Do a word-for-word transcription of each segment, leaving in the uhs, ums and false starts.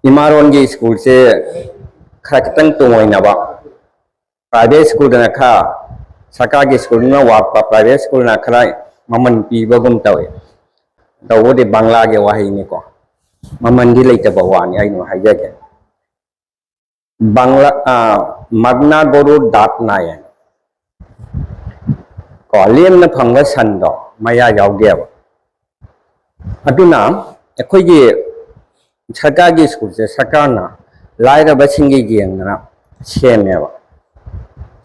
ꯏꯃꯥꯔꯣꯟꯒꯤ ꯁ꯭ꯀꯨꯜꯁꯦ ꯈꯔ ꯈꯤꯇꯪ ꯇꯣꯡ ꯑꯣꯏꯅꯕ, ꯄ꯭ꯔꯥꯏꯚꯦꯠ ꯁ꯭ꯀꯨꯜꯗꯅ ꯈꯔ, ꯁꯔꯀꯥꯔꯒꯤ ꯁ꯭ꯀꯨꯜꯗꯨꯅ ꯋꯥꯠꯄ, ꯄ꯭ꯔꯥꯏꯚꯦꯠ ꯁ꯭ꯀꯨꯜꯅ ꯈꯔ ꯃꯃꯜ ꯄꯤꯕꯒꯨꯝ ꯇꯧꯏ꯫ ꯇꯧꯕꯗꯤ ꯕꯪꯂꯥꯒꯤ ꯋꯥꯍꯩꯅꯤꯀꯣ, ꯃꯃꯜꯗꯤ ꯂꯩꯇꯕ ꯋꯥꯅꯤ ꯑꯩꯅ ꯍꯥꯏꯖꯒꯦ꯫ ꯕꯪꯂꯥ, ꯑ, ꯃꯒꯅꯥ ꯒꯣꯔꯨ ꯗꯥꯠ ꯅꯥꯏ ꯍꯥꯏꯅ꯫ ꯀꯣ, ꯂꯦꯝꯅ ꯐꯪꯕ ꯁꯟꯗꯣ ꯃꯌꯥ ꯌꯥꯎꯗꯦꯕ꯫ ꯑꯗꯨꯅ ꯑꯩꯈꯣꯏꯒꯤ ꯁꯔꯀꯥꯔꯒꯤ ꯁ꯭ꯀꯨꯜꯁꯦ ꯁꯔꯀꯥꯔꯅ ꯂꯥꯏꯔꯕꯁꯤꯡꯒꯤ ꯌꯦꯡꯗꯅ ꯁꯦꯝꯃꯦꯕ,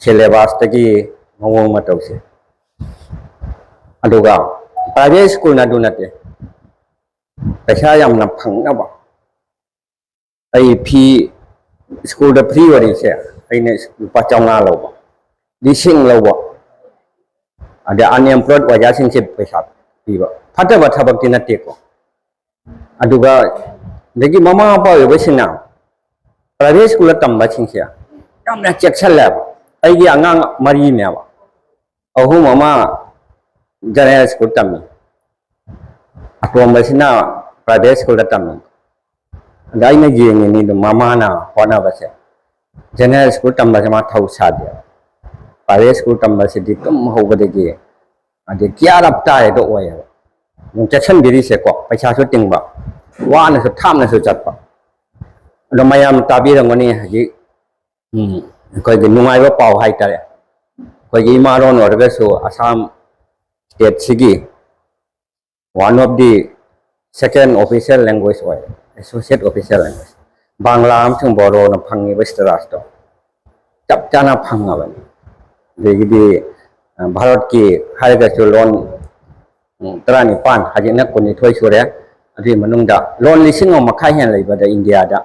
ꯁꯤꯂꯦꯕꯁꯇꯒꯤ ꯃꯑꯣꯡ ꯃꯇꯧꯁꯦ꯫ ꯑꯗꯨꯒ ꯄ꯭ꯔꯥꯏꯚꯦꯠ ꯁ꯭ꯀꯨꯜꯅ ꯑꯗꯨ ꯅꯠꯇꯦ, ꯄꯩꯁꯥ ꯌꯥꯝꯅ ꯐꯪꯅꯕ꯫ ꯑꯩ ꯐꯤ, ꯁ꯭ꯀꯨꯜꯗ ꯐ꯭ꯔꯤ ꯑꯣꯏꯔꯤꯁꯦ ꯑꯩꯅ ꯂꯨꯄꯥ ꯆꯥꯝꯃꯉꯥ ꯂꯧꯕ, ꯂꯤꯁꯤꯡ ꯂꯧꯕ, ꯑꯗꯩ ꯑꯟꯑꯦꯝꯄ꯭ꯂꯣꯏꯗ ꯑꯣꯖꯥꯁꯤꯡꯁꯦ ꯄꯩꯁꯥ ꯄꯤꯕ꯫ ꯐꯠꯇꯕ ꯊꯕꯛꯇꯤ ꯅꯠꯇꯦꯀꯣ꯫ ꯑꯗꯨꯒ ꯑꯗꯒꯤ ꯃꯃꯥ ꯃꯄꯥ ꯑꯣꯏꯕꯁꯤꯡꯅ ꯄ꯭ꯔꯥꯏꯚꯦꯠ ꯁ꯭ꯀꯨꯜꯗ ꯇꯝꯕꯁꯤꯡꯁꯦ ꯌꯥꯝꯅ ꯆꯦꯛꯁꯤꯜꯂꯦꯕ꯫ ꯑꯩꯒꯤ ꯑꯉꯥꯡ ꯃꯔꯤꯅꯦꯕ, ꯑꯍꯨꯝ ꯑꯃ ꯖꯦꯅꯦꯔꯦꯜ ꯁ꯭ꯀꯨꯜ ꯇꯝꯃꯤ, ꯑꯇꯣꯝꯕꯁꯤꯅ ꯄ꯭ꯔꯥꯏꯚꯦꯠ ꯁ꯭ꯀꯨꯜꯗ ꯇꯝꯃꯤ꯫ ꯑꯗ ꯑꯩꯅ ꯌꯦꯡꯉꯤꯅꯤ ꯑꯗꯨꯝ ꯃꯃꯥꯅ ꯍꯣꯠꯅꯕꯁꯦ꯫ ꯖꯦꯅꯦꯔꯦꯜ ꯁ꯭ꯀꯨꯜ ꯇꯝꯕꯁꯦ ꯃꯥ ꯊꯧ ꯁꯥꯗꯦ꯫ ꯄ꯭ꯔꯥꯏꯚꯦꯠ ꯁ꯭ꯀꯨꯜ ꯇꯝꯕꯁꯤꯗꯤ ꯑꯗꯨꯝ ꯍꯧꯕꯗꯒꯤ ꯑꯗꯩ ꯀꯤꯌꯥꯔ ꯑꯞ ꯇꯥꯏꯗꯣ ꯑꯣꯏꯌꯦꯕ꯫ ꯑꯗꯨꯝ ꯆꯦꯛꯁꯤꯟꯕꯤꯔꯤꯁꯦꯀꯣ, ꯄꯩꯁꯥꯁꯨ ꯇꯤꯡꯕ, ꯋꯥꯅꯁꯨ ꯊꯥꯞꯅꯁꯨ ꯆꯠꯄ꯫ ꯑꯗꯣ ꯃꯌꯥꯝ ꯇꯥꯕꯤꯔꯝꯒꯅꯤ ꯍꯧꯖꯤꯛ, ꯎꯝ, ꯑꯩꯈꯣꯏꯒꯤ ꯅꯨꯡꯉꯥꯏꯕ ꯄꯥꯎ ꯍꯥꯏꯇꯥꯔꯦ꯫ ꯑꯩꯈꯣꯏꯒꯤ ꯏꯃꯥꯂꯣꯟ ꯑꯣꯏꯔꯒꯁꯨ Assam ꯁ꯭ꯇꯦꯠꯁꯤꯒꯤ one of the second official language ꯑꯣꯏ, associate official language꯫ ꯕꯪꯂꯥ ꯑꯃꯁꯨꯡ ꯕꯣꯔꯣꯅ ꯐꯪꯉꯤꯕ ꯁ꯭ꯇꯦꯇꯁꯇꯣ ꯆꯞ ꯆꯥꯅ ꯐꯪꯉꯕꯅꯤ꯫ ꯑꯗꯒꯤꯗꯤ, ꯑ, ꯚꯥꯔꯠꯀꯤ ꯍꯥꯏꯔꯒꯁꯨ ꯂꯣꯟ, ꯎꯝ, ꯇꯔꯥꯅꯤꯄꯥꯟ, ꯍꯧꯖꯤꯛꯅ ꯀꯨꯟꯅꯤꯊꯣꯏ ꯁꯨꯔꯦ꯫ ꯑꯗꯨꯒꯤ ꯃꯅꯨꯡꯗ ꯂꯣꯟ ꯂꯤꯁꯤꯡ ꯑꯃ ꯃꯈꯥꯏ ꯍꯦꯟꯅ ꯂꯩꯕꯗ ꯏꯟꯗꯤꯌꯥꯗ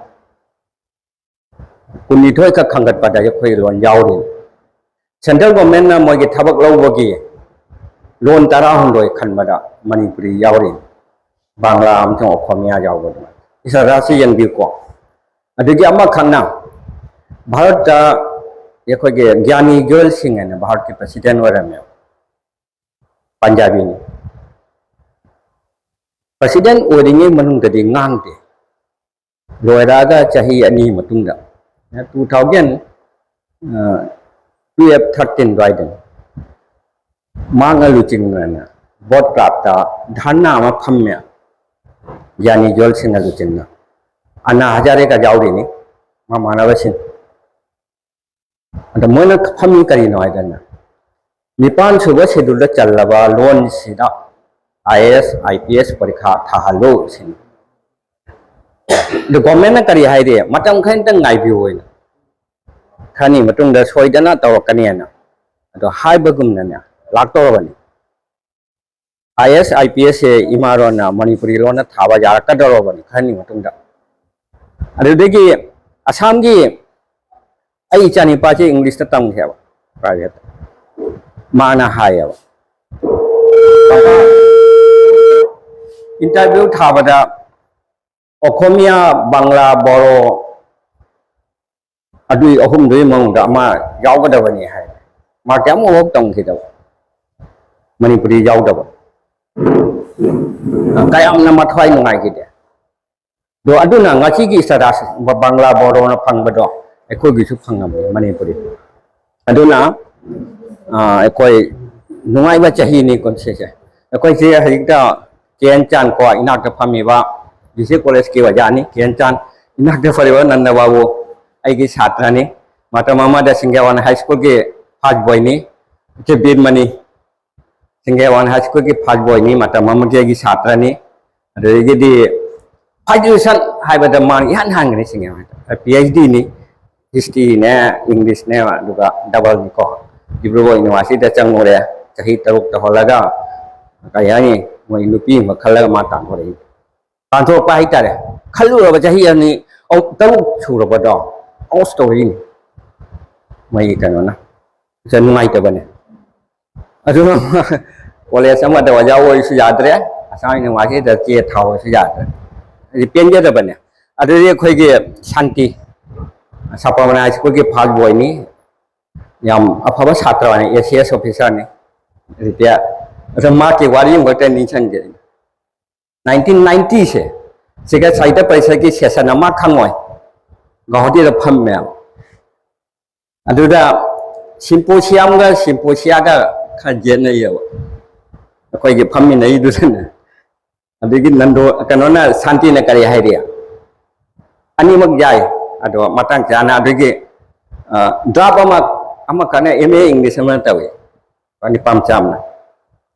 ꯀꯨꯟꯅꯤꯊꯣꯏ ꯈꯛ ꯈꯟꯒꯠꯄꯗ ꯑꯩꯈꯣꯏ ꯂꯣꯟ ꯌꯥꯎꯔꯤ꯫ ꯁꯦꯟꯇ꯭ꯔꯦꯜ ꯒꯣꯔꯃꯦꯟꯅ ꯃꯣꯏꯒꯤ ꯊꯕꯛ ꯂꯧꯕꯒꯤ ꯂꯣꯟ ꯇꯔꯥꯍꯨꯝꯗꯣꯏ ꯈꯟꯕꯗ ꯃꯅꯤꯄꯨꯔꯤ ꯌꯥꯎꯔꯤ, ꯕꯪꯂꯥ ꯑꯃꯁꯨꯡ ꯑꯣꯈꯣꯃꯤꯌꯥ ꯌꯥꯎꯕꯗꯨꯅ꯫ ꯏꯁꯥ ꯔꯥꯁꯤ ꯌꯦꯡꯕꯤꯌꯨꯀꯣ꯫ ꯑꯗꯒꯤ ꯑꯃꯈꯛꯅ ꯚꯥꯔꯠꯇ ꯑꯩꯈꯣꯏꯒꯤ ꯒ꯭ꯌꯥꯅꯤ ꯒꯣꯌꯜ ꯁꯤꯡ ꯍꯥꯏꯅ ꯚꯥꯔꯠꯀꯤ ꯄ꯭ꯔꯁꯤꯗꯦꯟ ꯑꯣꯏꯔꯝꯃꯦ, ꯄꯟꯖꯥꯕꯤꯅꯤ꯫ ꯄ꯭ꯔꯁꯤꯗꯦꯟ ꯑꯣꯏꯔꯤꯉꯩ ꯃꯅꯨꯡꯗꯗꯤ ꯉꯥꯡꯗꯦ, ꯂꯣꯏꯔꯛꯑꯒ ꯆꯍꯤ ꯑꯅꯤ ꯃꯇꯨꯡꯗ, two thousand twelve thirteen ꯑꯗꯨꯋꯥꯏꯗꯅꯤ, ꯃꯍꯥꯛꯅ ꯂꯨꯆꯤꯡꯗꯅ ꯕꯣꯠ ꯀ꯭ꯂꯥꯕꯇ ꯙꯔꯅꯥ ꯑꯃ ꯐꯝꯃꯦ꯫ ꯒ꯭ꯌꯥꯅꯤ ꯖꯣꯜꯁꯤꯡꯅ ꯂꯨꯆꯤꯡꯅ, ꯑꯅꯥ ꯍꯖꯥꯔꯦꯒ ꯌꯥꯎꯔꯤꯅꯤ, ꯃꯃꯥꯟꯅꯕꯁꯤꯡ꯫ ꯑꯗ ꯃꯣꯏꯅ ꯐꯝꯃꯤ ꯀꯔꯤꯅꯣ ꯍꯥꯏꯗꯅ, ꯅꯤꯄꯥꯟ ꯁꯨꯕ ꯁꯦꯗꯨꯜꯗ ꯆꯜꯂꯕ ꯂꯣꯟꯁꯤꯗ IAS IPS ꯄꯔꯤꯈꯥ ꯊꯥꯍꯜꯂꯨ ꯁꯤꯅꯤ꯫ ꯑꯗꯨ ꯒꯣꯔꯃꯦꯟꯅ ꯀꯔꯤ ꯍꯥꯏꯔꯤ? ꯃꯇꯝ ꯈꯔꯇꯪ ꯉꯥꯏꯕꯤꯌꯨ ꯍꯥꯏꯅ, ꯈꯔꯅꯤ ꯃꯇꯨꯡꯗ ꯁꯣꯏꯗꯅ ꯇꯧꯔꯛꯀꯅꯤꯅ꯫ ꯑꯗꯣ ꯍꯥꯏꯕꯒꯨꯝꯅꯅꯦ, ꯂꯥꯛꯇꯧꯔꯕꯅꯤ꯫ IAS IPS ꯁꯦ ꯏꯃꯥ ꯂꯣꯟꯅ, ꯃꯅꯤꯄꯨꯔꯤ ꯂꯣꯟꯅ ꯊꯥꯕ ꯌꯥꯔꯛꯀꯗꯧꯔꯕꯅꯤ ꯈꯔꯅꯤ ꯃꯇꯨꯡꯗ꯫ ꯑꯗꯨꯗꯒꯤ ꯑꯁꯥꯝꯒꯤ, ꯑꯩ ꯏꯆꯥꯅꯤꯄꯥꯁꯦ ꯏꯪꯂꯤꯁꯇ ꯇꯝꯈꯤꯑꯕ, ꯄ꯭ꯔꯥꯏꯚꯦꯠꯇ꯫ ꯃꯥꯅ ꯍꯥꯏꯌꯦꯕ, ꯏꯟꯇꯔꯚꯤꯌꯨ ꯊꯥꯕꯗ ꯑꯣꯈꯣꯃꯤꯌꯥ, ꯕꯪꯂꯥ, ꯕꯣꯔꯣ, ꯑꯗꯨꯏ ꯑꯍꯨꯝꯗꯨꯒꯤ ꯃꯅꯨꯡꯗ ꯑꯃ ꯌꯥꯎꯒꯗꯕꯅꯤ ꯍꯥꯏ꯫ ꯃꯥ ꯀꯌꯥꯃꯨꯛ ꯇꯝꯈꯤꯗꯕ, ꯃꯅꯤꯄꯨꯔꯤ ꯌꯥꯎꯗꯕ꯫ ꯀꯌꯥꯝꯅ ꯃꯊ꯭ꯋꯥꯏ ꯅꯨꯡꯉꯥꯏꯈꯤꯗꯦ꯫ ꯑꯗꯣ ꯑꯗꯨꯅ ꯉꯁꯤꯒꯤ status ꯕꯪꯂꯥ ꯕꯣꯔꯣꯅ ꯐꯪꯕꯗꯣ ꯑꯩꯈꯣꯏꯒꯤꯁꯨ ꯐꯪꯉꯝꯃꯤ, ꯃꯅꯤꯄꯨꯔꯤ꯫ ꯑꯗꯨꯅ, ꯑ, ꯑꯩꯈꯣꯏ ꯅꯨꯡꯉꯥꯏꯕ ꯆꯍꯤꯅꯤ ꯀꯨꯝꯁꯤꯁꯦ꯫ ꯑꯩꯈꯣꯏꯁꯦ ꯍꯧꯖꯤꯛꯇ ꯀꯦ ꯑꯦꯟ ꯆꯥꯟ ꯀꯣ, ꯏꯅꯥꯛꯇ ꯐꯝꯃꯤꯕ ꯖꯤ ꯁꯤ ꯀꯣꯂꯦꯖꯀꯤ ꯑꯣꯖꯥꯅꯤ, ꯀꯦ ꯑꯦꯟ ꯆꯥꯟ꯫ ꯏꯅꯥꯛꯇ ꯐꯝꯃꯤꯕ ꯅꯟꯗ ꯕꯥꯕꯨ ꯑꯩꯒꯤ ꯁꯥꯇ꯭ꯔꯅꯤ꯫ ꯃꯇꯝ ꯑꯃꯗ ꯁꯤꯡꯒꯦꯋꯥꯟ ꯍꯥꯏ ꯁ꯭ꯀꯨꯜꯒꯤ first boyꯅꯤ, ꯏꯆꯦ ꯕꯤꯔꯃꯅꯤ꯫ ꯁꯤꯡꯒꯦꯋꯥꯟ ꯍꯥꯏ ꯁ꯭ꯀꯨꯜꯒꯤ first boyꯅꯤ, ꯃꯇꯝ ꯑꯃꯒꯤ ꯑꯩꯒꯤ ꯁꯥꯇ꯭ꯔꯅꯤ꯫ ꯑꯗꯨꯗꯒꯤꯗꯤ graduation ꯍꯥꯏꯕꯗ ꯃꯥꯅ ꯏꯍꯥꯟ ꯍꯥꯟꯒꯅꯤ ꯁꯤꯡꯒꯦꯋꯥꯟ꯫ PhDꯅꯤ, historyꯅꯦ, Englishꯅꯦ, ꯑꯗꯨꯒ doubleꯅꯤꯀꯣ꯫ ꯗꯤꯕ꯭ꯔꯨꯒꯔ ꯌꯨꯅꯤꯚꯔꯁꯤꯇꯤꯗ ꯆꯪꯉꯨꯔꯦ, ꯆꯍꯤ ꯇꯔꯨꯛ ꯇꯧꯍꯜꯂꯒ, ꯀꯔꯤ ꯍꯥꯏꯅꯤ, ꯃꯣꯏ ꯅꯨꯄꯤ ꯑꯃ ꯈꯜꯂꯒ ꯃꯥ ꯇꯥꯟꯊꯣꯔꯛꯏ꯫ ꯇꯥꯟꯊꯣꯔꯛꯄ ꯍꯥꯏꯇꯥꯔꯦ, ꯈꯜꯂꯨꯔꯕ ꯆꯍꯤ ꯑꯅꯤ, ꯑꯍꯨꯝ, ꯇꯔꯨꯛ ꯁꯨꯔꯕꯗꯣ, ꯑꯁ ꯇꯧꯔꯤꯅꯤ ꯃꯣꯏꯒꯤ ꯀꯩꯅꯣꯅ꯫ ꯁꯤꯗ ꯅꯨꯡꯉꯥꯏꯇꯕꯅꯦ꯫ ꯑꯗꯨꯅ ꯀꯣꯂꯦꯖ ꯑꯃꯗ ꯑꯣꯖꯥ ꯑꯣꯏꯔꯁꯨ ꯌꯥꯗ꯭ꯔꯦ, ꯑꯁꯥꯝ ꯌꯨꯅꯤꯚꯔꯁꯤꯇꯤꯗ ꯆꯦ ꯊꯥꯎꯔꯁꯨ ꯌꯥꯗ꯭ꯔꯦ꯫ ꯍꯥꯏꯗꯤ ꯄꯦꯟꯖꯗꯕꯅꯦ꯫ ꯑꯗꯨꯗꯤ ꯑꯩꯈꯣꯏꯒꯤ ꯁꯥꯟꯇꯤ, ꯁꯄꯔꯃꯅꯥ ꯍꯥꯏ ꯁ꯭ꯀꯨꯜꯒꯤ first boyꯅꯤ, ꯌꯥꯝ ꯑꯐꯕ ꯁꯥꯇ꯭ꯔꯅꯤ, ACS officerꯅꯤ, retire꯫ ꯑꯗꯣ ꯃꯥꯒꯤ ꯋꯥꯔꯤ ꯑꯃꯈꯛꯇ ꯅꯤꯡꯁꯤꯡꯒꯦ꯫ Nineteen ninetyꯁꯦ, ꯁꯤꯒ ꯁꯥꯍꯤꯇ꯭ꯌ ꯄꯔꯤꯁꯠꯀꯤ ꯁꯦꯁꯟ ꯑꯃ ꯈꯪꯉꯣꯏ, ꯒꯧꯍꯥꯇꯤꯗ ꯐꯝꯃꯦꯕ꯫ ꯑꯗꯨꯗ ꯁꯤꯝꯄꯣꯁꯤꯌꯝꯒ ꯁꯤꯝꯄꯣꯁꯤꯌꯥꯒ ꯈꯔ ꯌꯦꯠꯅꯩꯌꯦꯕ ꯑꯩꯈꯣꯏꯒꯤ ꯐꯝꯃꯤꯟꯅꯩꯗꯨꯗꯅꯦ꯫ ꯑꯗꯨꯒꯤ ꯅꯟꯗꯣ ꯀꯩꯅꯣꯅ, ꯁꯥꯟꯇꯤꯅ ꯀꯔꯤ ꯍꯥꯏꯔꯤ? ꯑꯅꯤꯃꯛ ꯌꯥꯏ, ꯑꯗꯣ ꯃꯇꯥꯡ ꯆꯥꯅ ꯑꯗꯨꯒꯤ ꯗ꯭ꯔꯥꯐ ꯑꯃ, ꯑꯃꯈꯛꯅ ꯑꯦꯝ ꯑꯦ ꯏꯪꯂꯤꯁ ꯑꯃ ꯇꯧꯏ, ꯂꯨꯄꯥ ꯅꯤꯄꯥꯟ ꯆꯥꯝꯃꯅ꯫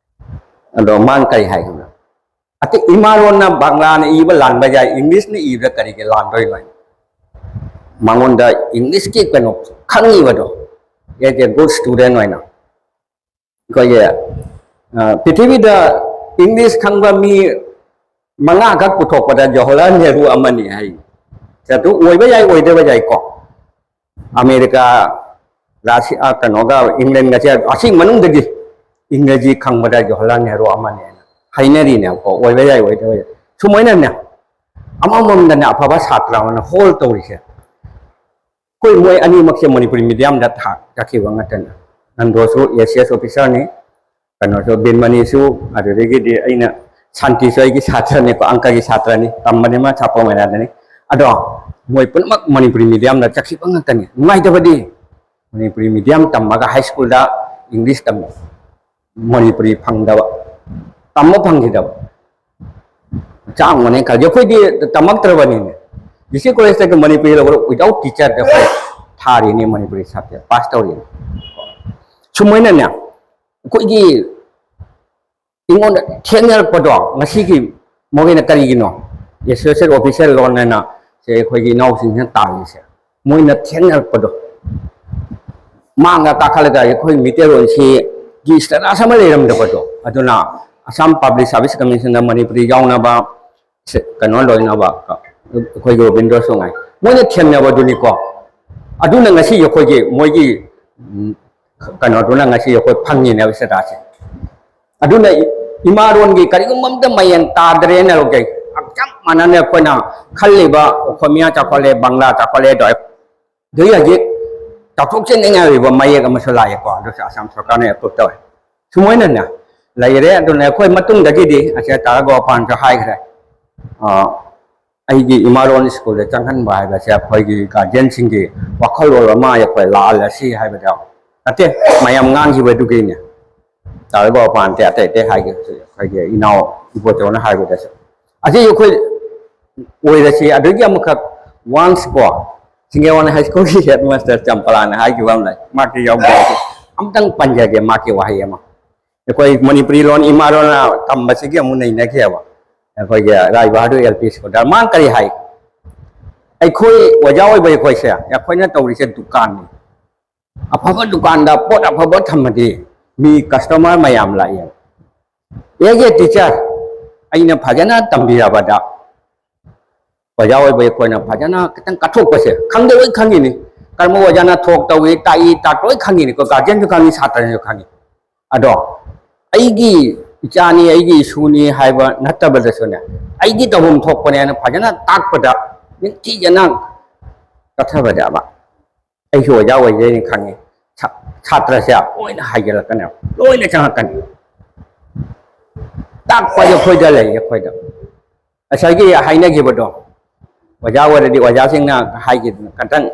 ꯑꯗꯣ ꯃꯥꯅ ꯀꯔꯤ ꯍꯥꯏꯈꯤꯕꯅꯣ? ꯑꯇꯩ ꯏꯃꯥꯂꯣꯟꯅ ꯕꯪꯂꯥꯅ ꯏꯕ ꯂꯥꯟꯕ ꯌꯥꯏ, ꯏꯪꯂꯤꯁꯅ ꯏꯕꯗ ꯀꯔꯤꯒꯤ ꯂꯥꯟꯗꯣꯏꯅꯣ ꯍꯥꯏ꯫ ꯃꯉꯣꯟꯗ ꯏꯪꯂꯤꯁꯀꯤ ꯀꯩꯅꯣ ꯈꯪꯉꯤꯕꯗꯣ, as a good student ꯑꯣꯏꯅ ꯑꯩꯈꯣꯏꯒꯤ ꯑ, ꯄ꯭ꯔꯤꯊꯤꯕꯤꯗ ꯏꯪꯂꯤꯁ ꯈꯪꯕ ꯃꯤ ꯃꯉꯥꯈꯛ ꯄꯨꯊꯣꯛꯄꯗ ꯖꯋꯥꯍꯔꯂꯥꯜ ꯅꯦꯍꯔꯨ ꯑꯃꯅꯤ ꯍꯥꯏ꯫ ꯑꯗꯨ ꯑꯣꯏꯕ ꯌꯥꯏ, ꯑꯣꯏꯗꯕ ꯌꯥꯏꯀꯣ꯫ ꯑꯃꯦꯔꯤꯀꯥ, ꯔꯥꯁꯤꯌꯥ, ꯀꯩꯅꯣꯒ ꯏꯪꯂꯦꯟꯒꯁꯦ ꯑꯁꯤ ꯃꯅꯨꯡꯗꯒꯤ ꯏꯪꯒ꯭ꯔꯦꯖꯤ ꯈꯪꯕꯗ ꯖꯋꯥꯍꯔꯂꯥꯜ ꯅꯦꯍꯔꯨ ꯑꯃꯅꯤ ꯍꯥꯏꯅ ꯍꯥꯏꯅꯔꯤꯅꯦꯕꯀꯣ꯫ ꯑꯣꯏꯕ ꯌꯥꯏ, ꯑꯣꯏꯗꯕ ꯌꯥꯏ꯫ ꯁꯨꯃꯥꯏꯅꯅꯦ, ꯑꯃꯃꯝꯗꯅꯦ ꯑꯐꯕ ꯁꯥꯇ꯭ꯔ ꯑꯃꯅ ꯍꯣꯜ ꯇꯧꯔꯤꯁꯦ꯫ ꯑꯩꯈꯣꯏ ꯃꯣꯏ ꯑꯅꯤꯃꯛꯁꯦ ꯃꯅꯤꯄꯨꯔꯤ ꯃꯤꯗꯤꯌꯝꯗ ꯊꯥ ꯆꯠꯈꯤꯕ ꯉꯥꯛꯇꯅꯤ꯫ ꯅꯟꯗꯣꯁꯨ ꯑꯦ ꯁꯤ ꯑꯦꯁ ꯑꯣꯐꯤꯁꯥꯔꯅꯤ, ꯀꯩꯅꯣꯁꯨ, ꯕꯤꯟꯃꯅꯤꯁꯨ, ꯑꯗꯨꯗꯒꯤꯗꯤ ꯑꯩꯅ, ꯁꯥꯟꯇꯤꯁꯨ ꯑꯩꯒꯤ ꯁꯥꯇ꯭ꯔꯅꯤꯀꯣ, ꯑꯪꯀꯒꯤ ꯁꯥꯇ꯭ꯔꯅꯤ, ꯇꯝꯕꯅꯤ ꯃꯥ ꯁꯥꯄꯣ ꯃꯩꯔꯥꯗꯅꯤ꯫ ꯑꯗꯣ ꯃꯣꯏ ꯄꯨꯝꯅꯃꯛ ꯃꯅꯤꯄꯨꯔꯤ ꯃꯤꯗꯤꯌꯝꯗ ꯆꯠꯈꯤꯕ ꯉꯥꯛꯇꯅꯤ꯫ ꯅꯨꯡꯉꯥꯏꯇꯕꯗꯤ ꯃꯅꯤꯄꯨꯔꯤ ꯃꯤꯗꯤꯌꯝ ꯇꯝꯃꯒ ꯍꯥꯏ ꯁ꯭ꯀꯨꯜꯗ ꯏꯪꯂꯤꯁ ꯇꯝꯕ, ꯃꯅꯤꯄꯨꯔꯤ ꯐꯪꯗꯕ, ꯇꯝꯕ ꯐꯪꯈꯤꯗꯕ ꯆꯥꯡ ꯑꯃꯅꯦ ꯈꯜꯂꯤ꯫ ꯑꯩꯈꯣꯏꯗꯤ ꯇꯝꯃꯛꯇ꯭ꯔꯕꯅꯤꯅꯦ꯫ ꯗꯤ ꯁꯤ ꯀꯣꯂꯦꯖꯇꯒꯤ ꯃꯅꯤꯄꯨꯔꯤ ꯂꯧꯔ without teacherꯗ ꯑꯩꯈꯣꯏ ꯊꯥꯔꯤꯅꯤ, ꯃꯅꯤꯄꯨꯔꯤ ꯁꯕꯖꯦꯛ ꯄꯥꯁ ꯇꯧꯔꯤꯅꯤ꯫ ꯁꯨꯃꯥꯏꯅꯅꯦ ꯑꯩꯈꯣꯏꯒꯤ ꯑꯩꯉꯣꯟꯗ ꯊꯦꯡꯅꯔꯛꯄꯗꯣ ꯉꯁꯤꯒꯤ ꯃꯣꯏꯒꯤꯅ ꯀꯔꯤꯒꯤꯅꯣ ꯑꯦꯁꯣꯁꯤꯌꯦꯠ ꯑꯣꯐꯤꯁꯔ ꯂꯣꯟ ꯍꯥꯏꯅ ꯁꯦ ꯑꯩꯈꯣꯏꯒꯤ ꯏꯅꯥꯎꯁꯤꯡꯁꯤꯅ ꯇꯥꯜꯂꯤꯁꯦ? ꯃꯣꯏꯅ ꯊꯦꯡꯅꯔꯛꯄꯗꯣ, ꯃꯥꯡꯗ ꯀꯥꯈꯠꯂꯒ ꯑꯩꯈꯣꯏ ꯃꯤꯇꯩꯔꯣꯟꯁꯤꯒꯤ ꯁ꯭ꯇꯦꯇꯁ ꯑꯃ ꯂꯩꯔꯝꯗꯕꯗꯣ, ꯑꯗꯨꯅ ꯑꯁꯥꯝ ꯄꯕ꯭ꯂꯤꯛ ꯁꯥꯔꯚꯤꯁ ꯀꯃꯤꯁꯟꯗ ꯃꯅꯤꯄꯨꯔꯤ ꯌꯥꯎꯅꯕ ꯁꯦ-, ꯀꯩꯅꯣ ꯂꯣꯏꯅꯕ ꯑꯩꯈꯣꯏꯒꯤ ꯔꯣꯕꯤꯟꯗ꯭ꯔ ꯁꯣꯉꯥꯏ ꯃꯣꯏꯅ ꯊꯦꯡꯅꯕꯗꯨꯅꯤꯀꯣ꯫ ꯑꯗꯨꯅ ꯉꯁꯤ ꯑꯩꯈꯣꯏꯒꯤ ꯃꯣꯏꯒꯤ, ꯎꯝ, ꯀꯩꯅꯣꯗꯨꯅ ꯉꯁꯤ ꯑꯩꯈꯣꯏ ꯐꯪꯉꯤꯅꯦꯕ ꯁꯤꯗꯥꯁꯦ꯫ ꯑꯗꯨꯅ ꯏ-, ꯏꯃꯥꯔꯣꯟꯒꯤ ꯀꯔꯤꯒꯨꯝꯕ ꯑꯝꯇ ꯃꯌꯦꯡ ꯇꯥꯗ꯭ꯔꯦꯅ ꯂꯧꯖꯩ꯫ ꯆꯞ ꯃꯥꯟꯅꯅ ꯑꯩꯈꯣꯏꯅ ꯈꯜꯂꯤꯕ ꯑꯣꯈꯣꯃꯤꯌꯥ ꯆꯥꯎꯈꯠꯂꯦ, ꯕꯪꯂꯥ ꯆꯥꯎꯈꯠꯂꯦ ꯑꯗꯣ ꯑꯗꯨꯒꯤ ꯍꯧꯖꯤꯛ ꯆꯥꯎꯊꯣꯛꯆꯅꯤꯡꯉꯥꯏ ꯑꯣꯏꯕ ꯃꯌꯦꯛ ꯑꯃꯁꯨ ꯂꯥꯛꯑꯦꯀꯣ꯫ ꯑꯗꯨꯁꯨ ꯑꯁꯥꯝ ꯁꯔꯀꯥꯔꯅ ꯑꯦꯄ꯭ꯔꯨꯞ ꯇꯧꯋꯦ꯫ ꯁꯨꯃꯥꯏꯅꯅꯦ ꯂꯩꯔꯦ꯫ ꯑꯗꯨꯅ ꯑꯩꯈꯣꯏ ꯃꯇꯨꯡꯗꯒꯤꯗꯤ ꯑꯁꯤ ꯇꯥꯔꯥ ꯒꯣꯄꯥꯟꯁꯨ ꯍꯥꯏꯈ꯭ꯔꯦ꯫ ꯑ, ꯑꯩꯒꯤ ꯏꯃꯥꯂꯣꯟ ꯁ꯭ꯀꯨꯜꯗ ꯆꯪꯍꯟꯕ ꯍꯥꯏꯕꯁꯦ ꯑꯩꯈꯣꯏꯒꯤ ꯒꯥꯔꯖꯤꯌꯟꯁꯤꯡꯒꯤ ꯋꯥꯈꯜꯂꯣꯟ ꯑꯃ ꯑꯩꯈꯣꯏ ꯂꯥꯜꯂꯁꯤ ꯍꯥꯏꯕꯗ ꯅꯠꯇꯦ, ꯃꯌꯥꯝ ꯉꯥꯡꯈꯤꯕꯗꯨꯒꯤꯅꯦ꯫ ꯇꯥꯔꯤꯕ ꯃꯄꯥꯟꯗꯤ ꯑꯇꯩ ꯑꯇꯩ ꯍꯥꯏꯒꯦ, ꯑꯩꯈꯣꯏꯒꯤ ꯏꯅꯥꯎ ꯏꯕꯣꯆꯧꯅ ꯍꯥꯏꯕꯗꯁꯨ ꯑꯁꯤ ꯑꯩꯈꯣꯏ ꯑꯣꯏꯔꯁꯤ꯫ ꯑꯗꯨꯒꯤ ꯑꯃꯈꯛ ꯋꯥꯟꯁ ꯀꯣ ꯁꯤꯡꯒꯦꯋꯥꯟ ꯍꯥꯏ ꯁ꯭ꯀꯨꯜꯒꯤ ꯍꯦꯗ ꯃꯥꯁꯇꯔ ꯆꯝꯄꯂꯥꯅ ꯍꯥꯏꯈꯤꯕ ꯑꯃ ꯂꯩ, ꯃꯍꯥꯛꯇꯤ ꯌꯥꯎꯗꯦ꯫ ꯑꯃꯇꯪ ꯄꯟꯖꯒꯦ ꯃꯍꯥꯛꯀꯤ ꯋꯥꯍꯩ ꯑꯃ꯫ ꯑꯩꯈꯣꯏ ꯃꯅꯤꯄꯨꯔꯤ ꯂꯣꯟ ꯏꯃꯥ ꯂꯣꯟꯅ ꯇꯝꯕꯁꯤꯒꯤ ꯑꯃꯨꯛ ꯅꯩꯅꯈꯤꯑꯕ꯫ ꯑꯩꯈꯣꯏꯒꯤ ꯔꯥꯏ ꯕꯍꯥꯗꯨꯔ ꯑꯦꯜ ꯄꯤ ꯁ꯭ꯀꯨꯜꯗ ꯃꯥꯅ ꯀꯔꯤ ꯍꯥꯏ? ꯑꯩꯈꯣꯏ ꯑꯣꯖꯥ ꯑꯣꯏꯕ ꯑꯩꯈꯣꯏꯁꯦ, ꯑꯩꯈꯣꯏꯅ ꯇꯧꯔꯤꯁꯦ ꯗꯨꯀꯥꯟꯅꯤ꯫ ꯑꯐꯕ ꯗꯨꯀꯥꯟꯗ ꯄꯣꯠ ꯑꯐꯕ ꯊꯝꯃꯗꯤ ꯃꯤ ꯀꯁꯇꯃꯔ ꯃꯌꯥꯝ ꯂꯥꯛꯑꯦ꯫ ꯑꯦꯖ ꯑꯦ ꯇꯤꯆꯔ, ꯑꯩꯅ ꯐꯖꯅ ꯇꯝꯕꯤꯔꯕꯗ ꯑꯣꯖꯥ ꯑꯣꯏꯕ ꯑꯩꯈꯣꯏꯅ ꯐꯖꯅ ꯈꯤꯇꯪ ꯀꯠꯊꯣꯛꯄꯁꯦ ꯈꯪꯗꯦ, ꯂꯣꯏ ꯈꯪꯉꯤꯅꯤ꯫ ꯀꯔꯝꯕ ꯑꯣꯖꯥꯅ ꯊꯣꯛ ꯇꯧꯏ, ꯇꯥꯛꯏ, ꯇꯥꯛ ꯂꯣꯏ ꯈꯪꯉꯤꯅꯤꯀꯣ, ꯒꯥꯔꯖꯤꯌꯟꯁꯨ ꯈꯪꯉꯤ, ꯁꯥꯇ꯭ꯔꯅꯁꯨ ꯈꯪꯉꯤ꯫ ꯑꯗꯣ ꯑꯩꯒꯤ ꯏꯆꯥꯅꯤ, ꯑꯩꯒꯤ ꯏꯁꯨꯅꯤ ꯍꯥꯏꯕ ꯅꯠꯇꯕꯗꯁꯨꯅꯦ, ꯑꯩꯒꯤ ꯇꯧꯐꯝ ꯊꯣꯛꯄꯅꯦ ꯍꯥꯏꯅ ꯐꯖꯅ ꯇꯥꯛꯄꯗ ꯅꯤꯡꯊꯤꯖꯅ ꯀꯠꯊꯕꯗꯕ꯫ ꯑꯩꯁꯨ ꯑꯣꯖꯥ ꯑꯣꯏꯖꯩꯅ ꯈꯪꯉꯤ꯫ ꯁꯥ- ꯁꯥꯇ꯭ꯔꯁꯦ ꯂꯣꯏꯅ ꯍꯥꯏꯖꯤꯜꯂꯛꯀꯅꯦꯕ, ꯂꯣꯏꯅ ꯆꯪꯉꯛꯀꯅꯤ꯫ ꯇꯥꯛꯄ ꯑꯩꯈꯣꯏꯗ ꯂꯩ, ꯑꯩꯈꯣꯏꯗ꯫ ꯉꯁꯥꯏꯒꯤ ꯍꯥꯏꯅꯈꯤꯕꯗꯣ, ꯑꯣꯖꯥ ꯑꯣꯏꯔꯗꯤ ꯑꯣꯖꯥꯁꯤꯡꯅ ꯍꯥꯏꯈꯤꯗꯅ ꯈꯇꯪ,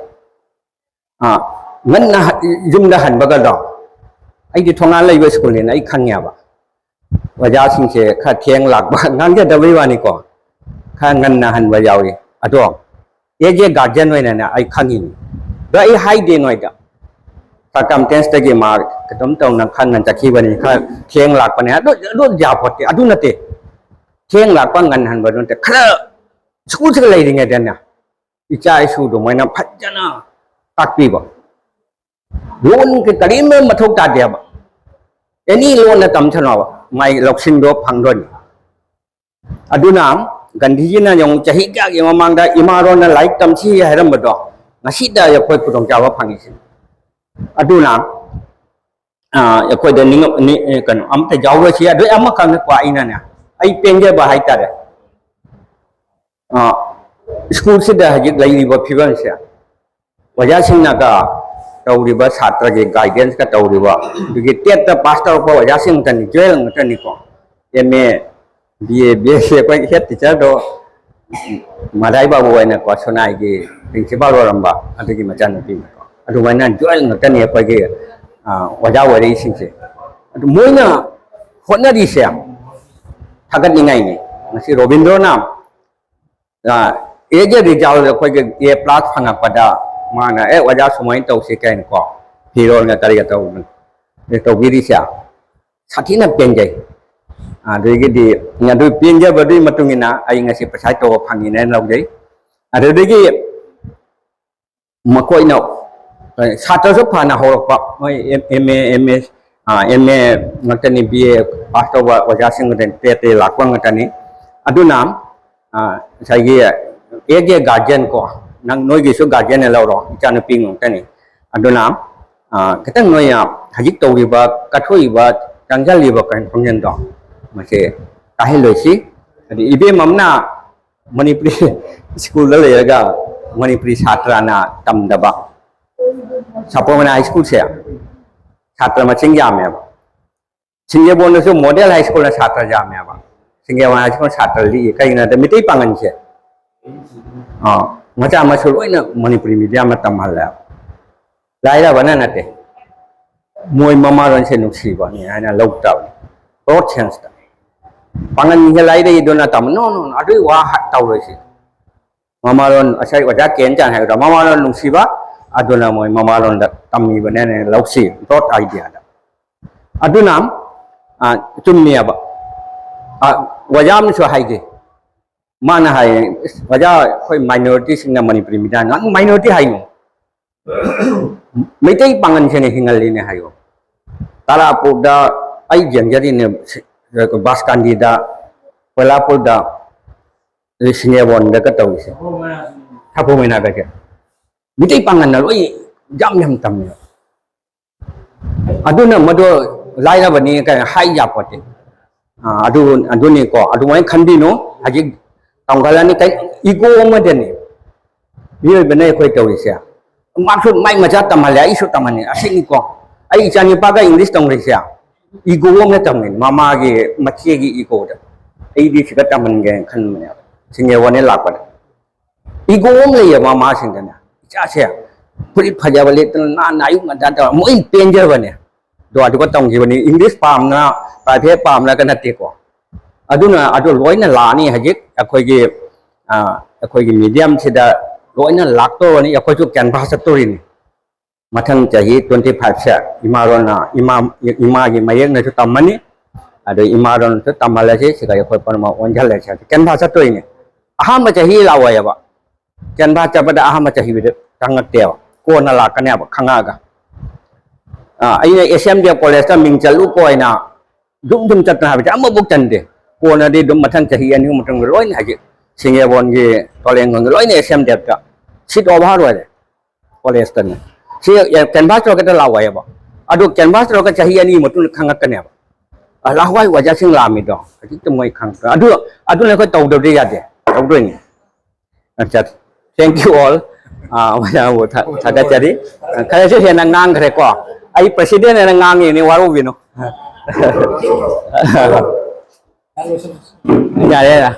ꯑꯥ, ꯉꯟꯅ ꯍ- ꯌꯨꯝꯗ ꯍꯟꯕꯒꯗꯣ, ꯑꯩꯗꯤ ꯊꯣꯡꯒꯥꯟ ꯂꯩꯕ ꯁ꯭ꯀꯨꯜꯅꯦꯅ ꯑꯩ ꯈꯪꯉꯦꯕ꯫ ꯑꯣꯖꯥꯁꯤꯡꯁꯦ ꯈꯔ ꯊꯦꯡ ꯂꯥꯛꯄ, ꯉꯥꯡꯖꯗꯕꯩ ꯋꯥꯅꯤꯀꯣ, ꯈꯔ ꯉꯟꯅ ꯍꯟꯕ ꯌꯥꯎꯏ꯫ ꯑꯗꯣ ꯑꯦꯖ ꯑꯦ ꯒꯥꯔꯖꯤꯌꯟ ꯑꯣꯏꯅꯅꯦ ꯑꯩ ꯈꯪꯉꯤꯅꯤ꯫ ꯑꯗꯣ ꯑꯩ ꯍꯥꯏꯗꯦ ꯅꯣꯏꯗ, ꯁꯔꯀꯝꯁꯇꯦꯟꯁꯇꯒꯤ ꯃꯥ ꯑꯗꯨꯝ ꯇꯧꯅ ꯈꯪꯅ ꯆꯠꯈꯤꯕꯅꯤ, ꯈꯔ ꯊꯦꯡ ꯂꯥꯛꯄꯅꯦ, ꯑꯗꯨ ꯑꯗꯨ ꯌꯥꯄꯣꯠꯇꯦ꯫ ꯑꯗꯨ ꯅꯠꯇꯦ, ꯊꯦꯡ ꯂꯥꯛꯄ ꯉꯟꯍꯟꯕꯗꯨ ꯅꯠꯇꯦ, ꯈꯔ ꯁ꯭ꯀꯨꯜꯁꯤꯒ ꯂꯩꯔꯤꯉꯩꯗꯅꯦ ꯏꯆꯥ ꯏꯁꯨꯗꯨ ꯃꯣꯏꯅ ꯐꯖꯅ ꯇꯥꯛꯄꯤꯕ꯫ ꯂꯣꯟ ꯀꯔꯤꯝ ꯃꯊꯧ ꯇꯥꯗꯦꯕ꯫ ꯑꯦꯅꯤ ꯂꯣꯟꯅ ꯇꯝꯁꯅꯣꯕ, ꯃꯥꯏ ꯂꯧꯁꯤꯡꯗꯣ ꯐꯪꯗꯣꯏꯅꯤ꯫ ꯑꯗꯨꯅ ꯒꯥꯟꯙꯤꯖꯤꯅ ꯌꯦꯡꯉꯨ, ꯆꯍꯤ ꯀꯌꯥꯒꯤ ꯃꯃꯥꯡꯗ ꯏꯃꯥ ꯂꯣꯟꯅ ꯂꯥꯏꯔꯤꯛ ꯇꯝꯁꯤ ꯍꯥꯏꯔꯝꯕꯗꯣ ꯉꯁꯤꯗ ꯑꯩꯈꯣꯏ ꯈꯨꯗꯣꯡꯆꯥꯕ ꯐꯪꯉꯤꯁꯤꯅꯤ꯫ ꯑꯗꯨꯅ, ꯑ, ꯑꯩꯈꯣꯏꯗ ꯅꯤꯡꯉ-, ꯅꯤ-, ꯑ, ꯀꯩꯅꯣ, ꯑꯝꯇ ꯌꯥꯎꯔꯣꯏꯁꯤ꯫ ꯑꯗꯨ ꯑꯃꯈꯛꯅꯀꯣ ꯑꯩꯅꯅꯦ, ꯑꯩ ꯄꯦꯟꯖꯕ ꯍꯥꯏꯇꯥꯔꯦ꯫ ꯑ, ꯁ꯭ꯀꯨꯜꯁꯤꯗ ꯍꯧꯖꯤꯛ ꯂꯩꯔꯤꯕ ꯐꯤꯕꯝꯁꯦ, ꯑꯣꯖꯥꯁꯤꯡꯅꯒ ꯇꯧꯔꯤꯕ, ꯁꯥꯇ꯭ꯔꯒꯤ ꯒꯥꯏꯗꯦꯟꯁꯀ ꯇꯧꯔꯤꯕ, ꯑꯗꯨꯒꯤ ꯇꯦꯠꯇ ꯄꯥꯁ ꯇꯧꯔꯛꯄ ꯑꯣꯖꯥꯁꯤꯡ ꯉꯥꯛꯇꯅꯤ, ꯖꯨꯋꯦꯜ ꯉꯥꯛꯇꯅꯤꯀꯣ꯫ M A, B A, B S C ꯑꯩꯈꯣꯏ ꯍꯦꯠ ꯇꯤꯆꯔꯗꯣ ꯃꯗꯥꯏ ꯕꯥꯕꯨ ꯑꯣꯏꯅꯀꯣ, ꯁꯣꯅꯥꯏꯒꯤ ꯄ꯭ꯔꯤꯟꯁꯤꯄꯥꯜ ꯑꯣꯏꯔꯝꯕ ꯑꯗꯨꯒꯤ ꯃꯆꯥꯅꯨꯄꯤꯅꯀꯣ, ꯑꯗꯨꯃꯥꯏꯅ ꯖꯣꯏꯟ ꯉꯥꯛꯇꯅꯤ ꯑꯩꯈꯣꯏꯒꯤ, ꯑ, ꯑꯣꯖꯥ ꯑꯣꯏꯔꯛꯏꯁꯤꯡꯁꯦ꯫ ꯑꯗꯨ ꯃꯣꯏꯅ ꯍꯣꯠꯅꯔꯤꯁꯦ ꯊꯥꯒꯠꯅꯤꯡꯉꯥꯏꯅꯤ꯫ ꯉꯁꯤ ꯔꯣꯕꯤꯟꯗ꯭ꯔꯣꯅ, ꯑ, ꯑꯦꯒꯤ ꯔꯤꯖꯜ ꯑꯩꯈꯣꯏꯒꯤ A plus ꯐꯪꯉꯛꯄꯗ ꯃꯥꯅ, "ꯑꯦ, ꯑꯣꯖꯥ, ꯁꯨꯃꯥꯏꯅ ꯇꯧꯁꯤ" ꯀꯥꯏꯅꯀꯣ, ꯐꯤꯔꯣꯜꯒ ꯀꯔꯤꯒ ꯇꯧ-, ꯇꯧꯕꯤꯔꯤꯁꯦ ꯁꯥꯊꯤꯅ ꯄꯦꯟꯖꯩ꯫ ꯑꯗꯨꯗꯒꯤꯗꯤ ꯑꯗꯨ ꯄꯦꯟꯖꯕꯗꯨꯒꯤ ꯃꯇꯨꯡ ꯏꯟꯅ ꯑꯩ ꯉꯁꯤ ꯄꯩꯁꯥ ꯇꯧꯕ ꯐꯪꯉꯤꯅꯦꯅ ꯂꯧꯖꯩ꯫ ꯑꯗꯨꯗꯒꯤ ꯃꯈꯣꯏꯅ, ꯑ, ꯁꯥꯇ꯭ꯔꯁꯨ ꯐꯅ ꯍꯧꯔꯛꯄ, ꯃꯣꯏ M A, M S, ꯑ, M A ꯉꯥꯛꯇꯅꯤ, B A pass ꯇꯧꯕ ꯑꯣꯖꯥꯁꯤꯡ ꯉꯥꯛꯇꯅꯤ, ꯇꯦꯠ ꯇꯦꯠ ꯂꯥꯛꯄ ꯉꯥꯛꯇꯅꯤ꯫ ꯑꯗꯨꯅ, ꯑ, ꯉꯁꯥꯏꯒꯤ ꯑꯦꯒꯤ ꯒꯥꯔꯖꯤꯌꯟ ꯀꯣ, ꯅꯪ ꯅꯣꯏꯒꯤꯁꯨ ꯒꯥꯔꯖꯤꯌꯟꯅ ꯂꯧꯔꯣ, ꯏꯆꯥꯅꯨꯄꯤ ꯉꯥꯛꯇꯅꯤ꯫ ꯑꯗꯨꯅ, ꯑ, ꯈꯤꯇꯪ ꯅꯣꯏꯅ ꯍꯧꯖꯤꯛ ꯇꯧꯔꯤꯕ, ꯀꯠꯊꯣꯛꯏꯕ, ꯆꯪꯁꯤꯜꯂꯤꯕ ꯀꯩꯅꯣ ꯈꯣꯡꯖꯦꯜꯗꯣ, ꯃꯁꯤ ꯀꯥꯏꯍꯜꯂꯣꯏꯁꯤ꯫ ꯑꯗꯩ ꯏꯕꯦꯝ ꯑꯃꯅ ꯃꯅꯤꯄꯨꯔꯤ ꯁ꯭ꯀꯨꯜꯗ ꯂꯩꯔꯒ ꯃꯅꯤꯄꯨꯔꯤ ꯁꯥꯇ꯭ꯔꯅ ꯇꯝꯗꯕ, ꯁꯥꯄꯣꯝ ꯍꯥꯏ ꯁ꯭ꯀꯨꯜꯁꯦ ꯁꯥꯇ꯭ꯔ ꯃꯁꯤꯡ ꯌꯥꯝꯃꯦꯕ꯫ ꯁꯤꯡꯖꯃꯩꯗꯁꯨ ꯃꯣꯗꯦꯜ ꯍꯥꯏ ꯁ꯭ꯀꯨꯜꯅ ꯁꯥꯇ꯭ꯔ ꯌꯥꯝꯃꯦꯕ꯫ ꯁꯤꯡꯖꯃꯩ ꯍꯥꯏ ꯁ꯭ꯀꯨꯜ ꯁꯥꯇ꯭ꯔ ꯂꯤꯛꯏ꯫ ꯀꯩꯒꯤꯅꯣ ꯍꯥꯏꯕꯗ ꯃꯤꯇꯩ ꯄꯥꯉꯜꯁꯦ, ꯑꯥ, ꯃꯆꯥ ꯃꯁꯨ ꯂꯣꯏꯅ ꯃꯅꯤꯄꯨꯔꯤ ꯃꯤꯗꯤꯌꯝꯗ ꯇꯝꯍꯜꯂꯦꯕ꯫ ꯂꯥꯏꯔꯕꯅ ꯅꯠꯇꯦ, ꯃꯣꯏ ꯃꯃꯥꯂꯣꯟꯁꯦ ꯅꯨꯡꯁꯤꯕꯅꯤ ꯍꯥꯏꯅ ꯂꯧ ꯇꯥꯕꯅꯤ꯫ ꯕ꯭ꯔꯣꯗ ꯁꯦꯟꯁꯇ ꯄꯥꯉꯜꯁꯦ ꯂꯥꯏꯔꯛꯏꯗꯨꯅ ꯇꯝꯃꯣ, ꯅꯣ, ꯅꯣ, ꯅꯣ, ꯑꯗꯨꯒꯤ ꯋꯥ ꯍꯥ-, ꯇꯧꯔꯣꯏꯁꯤ꯫ ꯃꯃꯥꯂꯣꯟ, ꯉꯁꯥꯏ ꯑꯣꯖꯥ ꯀꯦꯟ ꯆꯥꯟ ꯍꯥꯏꯕꯗꯣ, ꯃꯃꯥꯂꯣꯟ ꯅꯨꯡꯁꯤꯕ, ꯑꯗꯨꯅ ꯃꯣꯏ ꯃꯃꯥꯂꯣꯟꯗ ꯇꯝꯃꯤꯕꯅꯦꯅ ꯂꯧꯁꯤ, ꯕ꯭ꯔꯣꯗ ꯑꯥꯏꯗꯤꯌꯥꯗ꯫ ꯑꯗꯨꯅ, ꯑ, ꯆꯨꯝꯃꯦꯕ꯫ ꯑ, ꯑꯣꯖꯥ ꯑꯃꯁꯨ ꯍꯥꯏꯒꯦ, ꯃꯥꯅ ꯍꯥꯏ, "ꯑꯁ, ꯑꯣꯖꯥ, ꯑꯩꯈꯣꯏ ꯃꯥꯏꯅꯣꯔꯤꯇꯤꯁꯤꯡꯅ ꯃꯅꯤꯄꯨꯔꯤ ꯃꯤꯗꯤꯌꯝ, ꯅꯪ ꯃꯥꯏꯅꯣꯔꯤꯇꯤ ꯍꯥꯏꯅꯣ?" ꯃꯩꯇꯩ ꯄꯥꯉꯜꯁꯤꯅ ꯍꯤꯡꯍꯜꯂꯤꯅꯦ ꯍꯥꯏꯌꯣ꯫ ꯇꯥꯔꯥꯄꯨꯔꯗ ꯑꯩ ꯌꯦꯡꯖꯔꯤꯅꯦ, ꯁꯤ-, ꯕꯥꯁꯀꯥꯟꯗꯤꯗ, ꯀꯣꯏꯂꯥꯄꯨꯔꯗ, ꯑꯗꯩ ꯁꯤꯡꯖꯃꯩꯗꯒ ꯇꯧꯔꯤꯁꯦ꯫ ꯁꯥꯄꯣꯝ ꯃꯩꯅꯥ ꯀꯩꯁꯦ꯫ ꯃꯩꯇꯩ ꯄꯥꯉꯜꯅ ꯂꯣꯏ ꯌꯥꯝ ꯌꯥꯝ ꯇꯝꯃꯦ꯫ ꯑꯗꯨꯅ ꯃꯗꯨ ꯂꯥꯏꯔꯕꯅꯤ ꯀꯥꯏꯅ ꯍꯥꯏ ꯌꯥꯄꯣꯠꯇꯦ꯫ ꯑꯥ, ꯑꯗꯨ, ꯑꯗꯨꯅꯤꯀꯣ, ꯑꯗꯨꯃꯥꯏꯅ ꯈꯟꯕꯤꯅꯨ꯫ ꯍꯧꯖꯤꯛ ꯇꯝꯈꯠꯂꯅꯤ, ꯀꯩ, ꯏꯒꯣ ꯑꯃꯗꯅꯤ ꯃꯤꯑꯣꯏꯕꯅ ꯑꯩꯈꯣꯏ ꯇꯧꯔꯤꯁꯦ꯫ ꯃꯥꯁꯨ ꯃꯥꯏ ꯃꯆꯥ ꯇꯝꯍꯜꯂꯦ, ꯑꯩꯁꯨ ꯇꯝꯍꯟꯅꯤꯡꯉꯦ, ꯑꯁꯤꯅꯤꯀꯣ꯫ ꯑꯩ ꯏꯆꯥ ꯅꯤꯄꯥꯒ ꯏꯪꯂꯤꯁ ꯇꯝꯈ꯭ꯔꯤꯁꯦ ꯏꯒꯣ ꯑꯃꯅ ꯇꯝꯃꯤꯅꯤ, ꯃꯃꯥꯒꯤ, ꯃꯆꯦꯒꯤ ꯏꯒꯣꯗ꯫ ꯑꯩꯗꯤ ꯁꯤꯗ ꯇꯝꯍꯟꯒꯦꯅ ꯈꯟꯕꯅꯦꯕ꯫ ꯁꯤꯡꯖꯃꯩ ꯂꯥꯛꯄꯗ꯫ ꯏꯒꯣ ꯑꯃ ꯂꯩꯌꯦꯕ ꯃꯃꯥꯁꯤꯡꯗꯅꯦ, ꯏꯆꯥꯁꯦ ꯐꯨꯔꯤꯠ ꯐꯖꯕ ꯂꯤꯠꯇꯅ ꯅꯥꯟꯅ ꯑꯌꯨꯛ ꯉꯟꯇꯥ ꯇꯧꯔ ꯃꯣꯏꯅ ꯄꯦꯟꯖꯕꯅꯦ꯫ ꯑꯗꯣ ꯑꯗꯨꯒ ꯇꯝꯈꯤꯕꯅꯤ, ꯏꯪꯂꯤꯁ ꯄꯥꯝꯅ, ꯄ꯭ꯔꯥꯏꯚꯦꯠ ꯄꯥꯝꯅꯒ ꯅꯠꯇꯦꯀꯣ꯫ ꯑꯗꯨꯅ ꯑꯗꯨ ꯂꯣꯏꯅ ꯂꯥꯛꯑꯅꯤ ꯍꯧꯖꯤꯛ ꯑꯩꯈꯣꯏꯒꯤ, ꯑ, ꯑꯩꯈꯣꯏꯒꯤ ꯃꯤꯗꯤꯌꯝꯁꯤꯗ ꯂꯣꯏꯅ ꯂꯥꯛꯇꯧꯔꯅꯤ꯫ ꯑꯩꯈꯣꯏꯁꯨ ꯀꯦꯟꯚꯥꯁ ꯆꯠꯇꯣꯔꯤꯅꯤ꯫ ꯃꯊꯪ ꯆꯍꯤ ꯇ꯭ꯋꯦꯟꯇꯤ ꯐꯥꯏꯚꯁꯦ ꯏꯃꯥꯔꯣꯟꯅ, ꯏꯃꯥ, ꯏꯃꯥꯒꯤ ꯃꯌꯦꯛꯅꯁꯨ ꯇꯝꯃꯅꯤ, ꯑꯗꯩ ꯏꯃꯥꯔꯣꯟꯁꯨ ꯇꯝꯍꯜꯂꯁꯤ, ꯁꯤꯗ ꯑꯩꯈꯣꯏ ꯄꯨꯝꯅꯃꯛ ꯑꯣꯟꯁꯤꯜꯂꯁꯤ꯫ ꯀꯦꯟꯚꯥꯁ ꯆꯠꯇꯣꯏꯅꯦ꯫ ꯑꯍꯥꯟꯕ ꯆꯍꯤ ꯂꯥꯛꯑꯣꯏꯕ꯫ ꯀꯦꯟꯚꯥꯁ ꯆꯠꯄꯗ ꯑꯍꯥꯟꯕ ꯆꯍꯤꯗꯨꯗ ꯆꯪꯉꯛꯇꯦꯕ, ꯀꯣꯟꯅ ꯂꯥꯛꯀꯅꯦꯕ ꯈꯪꯉꯛꯑꯒ꯫ ꯑ, ꯑꯩꯅ ꯑꯦꯁ ꯑꯦꯝ ꯗꯤ ꯑꯦꯐ ꯀꯣꯂꯦꯖꯇ ꯃꯤꯡ ꯆꯜꯂꯨ ꯀꯣꯏꯅ ꯖꯨꯝ ꯖꯨꯝ ꯆꯠꯇꯅ ꯍꯥꯏꯕꯁꯦ ꯑꯃꯐꯥꯎ ꯆꯟꯗꯦ꯫ ꯀꯣꯟꯅꯗꯤ ꯑꯗꯨꯝ ꯃꯊꯪ ꯆꯍꯤ ꯑꯅꯤ ꯑꯍꯨꯝ ꯃꯇꯨꯡꯗ ꯂꯣꯏꯅ ꯍꯧꯖꯤꯛ ꯁꯤꯡꯖꯃꯩꯒꯤ, ꯇꯣꯂꯦꯡꯒꯣꯡꯒꯤ ꯂꯣꯏꯅ ꯑꯦꯁ ꯑꯦꯝ ꯗꯤ ꯑꯦꯐꯇ ꯁꯤꯠ ꯑꯣꯚꯔ ꯑꯣꯏꯔꯦ ꯀꯣꯂꯦꯖꯇꯅꯦ꯫ ꯁꯤ ꯀꯦꯟꯚꯥꯁ ꯇꯧꯔꯒ ꯂꯥꯛꯑꯣꯏꯕ꯫ ꯑꯗꯨ ꯀꯦꯟꯚꯥꯁ ꯇꯧꯔꯒ ꯆꯍꯤ ꯑꯅꯤ ꯃꯇꯨꯡꯗ ꯈꯪꯉꯛꯀꯅꯦꯕ꯫ ꯑ, ꯂꯥꯛꯍꯧ ꯍꯥꯏ ꯑꯣꯖꯥꯁꯤꯡ ꯂꯥꯛꯑꯝꯃꯤꯗꯣ ꯍꯧꯖꯤꯛꯇ ꯃꯣꯏ ꯈꯪꯉꯛꯇ꯫ ꯑꯗꯨ, ꯑꯗꯨꯅ ꯑꯩꯈꯣꯏ ꯇꯧꯗꯕꯗꯤ ꯌꯥꯗꯦ, ꯇꯧꯗꯣꯏꯅꯤ꯫ ꯑꯠꯆꯥ, thank you all꯫ ꯑ, ꯑꯣꯖꯥꯕꯨ ꯊꯥ-, ꯊꯥꯒꯠꯆꯔꯤ꯫ ꯈꯔꯁꯨ ꯍꯦꯟꯅ ꯉꯥꯡꯈ꯭ꯔꯦꯀꯣ꯫ ꯑꯩ ꯄ꯭ꯔꯁꯤꯗꯦꯟ ꯑꯣꯏꯅ ꯉꯥꯡꯉꯤꯅꯤ, ꯋꯥꯔꯧꯕꯤꯅꯨ꯫ ꯌꯥꯔꯦ, ꯌꯥꯔꯦ꯫